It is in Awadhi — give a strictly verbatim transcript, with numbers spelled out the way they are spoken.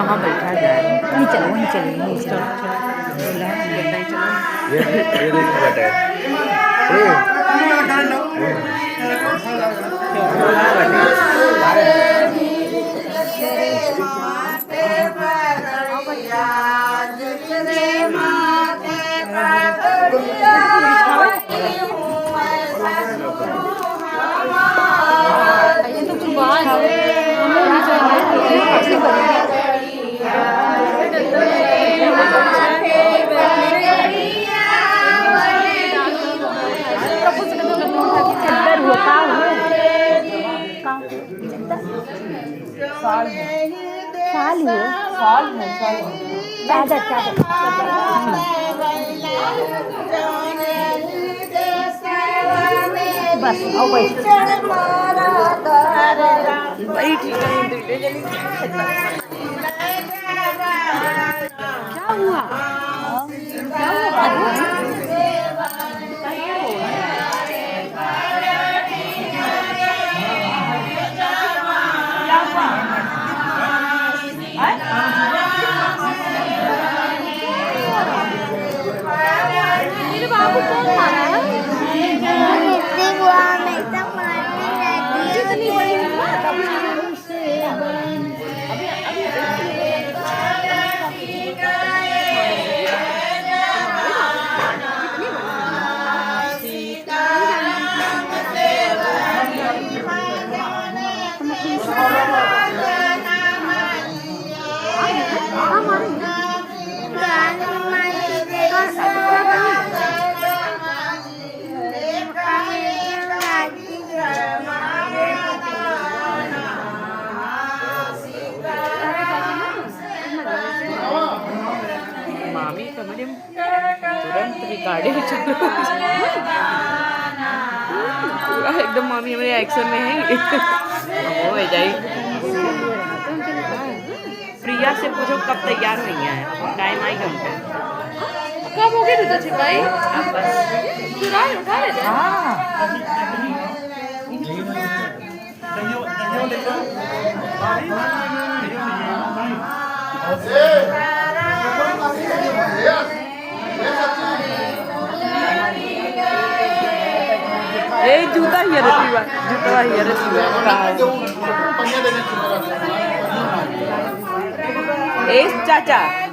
हाँ, बैठा जाए। नहीं चलो, वहीं चलो, वहीं चलो। ये, ये देख बेटा। ए। साल है। साल है, साल है। चादर, चादर। बस, आओ बैठ। बैठ ही गई, दीदी। क्या हुआ? मामी तो हमारे तुरंत recording चालू हो जाए। पूरा एकदम मामी हमारे action में है। हो जाए। प्रिया से पूछो कब तैयार हुई हैं, time आई उनका। कब हो गई ऋतु छिपाई? चुरा उठा ले। हाँ। ए, जूता हिया रे पीवा, जूतवा हिया रे पीवा। ए, चाचा।